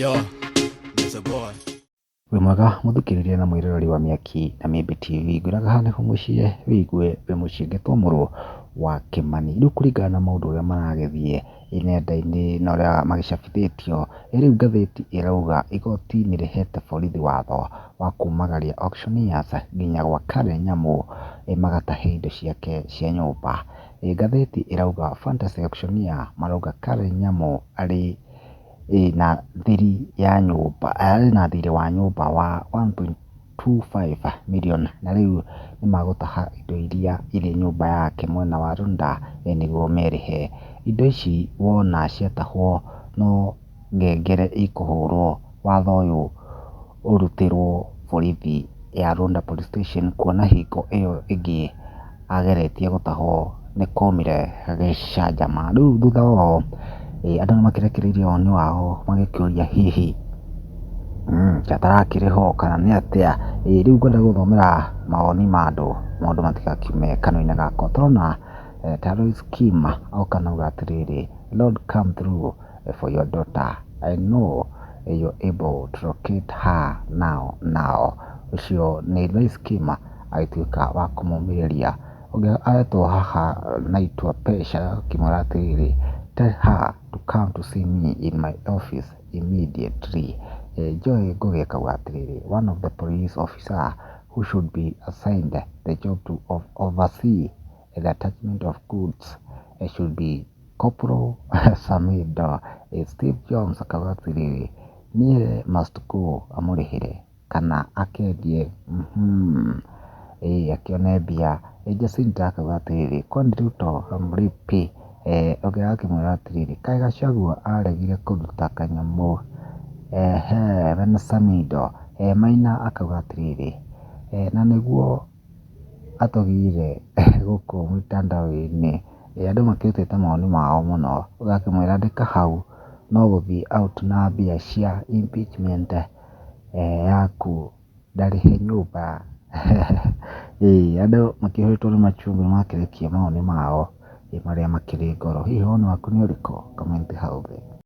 Yo, Mr. Boy. Wĩ mwega mũthikĩrĩria na mwĩroreri wa Mĩaki na Mĩmbi TV, ngwĩraga haha nĩho mũciĩ wĩigue wĩ mũciĩ ngetwo mũrũ wa Kĩmani. Rĩu kũringana na maũndũ ũrĩa maragĩthiĩ nenda-inĩ na ũrĩa magĩcabithĩtio, rĩu ngathĩti ĩrauga igoti nĩ rĩhete borithi watho wa kumagaria auctioneers nginya gwa Karen Nyamu magatahe indo ciake cia nyũmba. Ngathĩti ĩrauga Fantasy Auctioneer marauga Karen Nyamu arĩ na thiri ya nyũmba, arĩ na thirĩ wa nyũmba wa 1.25 million na rĩu nĩ magũtaha indo iria irĩ nyũmba yake mwena wa Runda nĩguo merĩhe. Indo ici wona ciatahwo no ngengere ikũhũrwo watho ũyũ ũrutĩrwo borithi ya Runda Police Station kuona hingo ĩyo ĩngĩ ageretie gũtahwo nĩ kwaumire gĩcanjama. Rĩu thutha wa ũũ andũ nĩ makĩrekereirie woni wao magĩkĩũria hihi njata arakĩrĩ ho kana nĩ atĩa? Rĩu ngwenda gũthomera mawoni ma andũ, maũndũ matigakiume kanua-inĩ gakwa. Tũrona ta Lois Kim oka na auga atĩrĩrĩ, Lord come through for your daughter. I know you're able to locate her now now. Ũcio nĩ Lois Kim agĩtuĩka wa kũmũmĩrĩria. Ũngĩ aretwo haha Naitwa Pesha akĩmwĩra atĩrĩrĩ, tell her to come to see me in my office immediately. Joy Ngugi akauga atĩrĩrĩ, one of the police officer who should be assigned the job to oversee the attachment of goods should be Corporal Samido. Steve Jones akauga atĩrĩrĩ, Niĩ must go amũrĩhĩre kana akendie ĩĩ akĩone mbia. Jacinta akauga atĩrĩrĩ, kwani Ruto hamlipi? Ũngĩ agakĩmwĩra atĩrĩrĩ, kaĩ Gachagua aregire kũruta kanyamũ? Ehe wena Samido. Maina akauga atĩrĩrĩ, na nĩguo atũgire gũkũ mitandao-inĩ, andũ makĩrutĩte mawoni mao mũno, ũgakĩmwĩra andĩka hau no gũthiĩ out na mbia cia impeachment yaku ndarĩhe nyũmba. Ĩĩ andũ makĩihũrĩtwo nĩ machungu nĩ makĩrekia mawoni mao marĩa makĩrĩ ngoro. Hihi woni waku nĩ ũrĩkũ? Comment hau thĩ.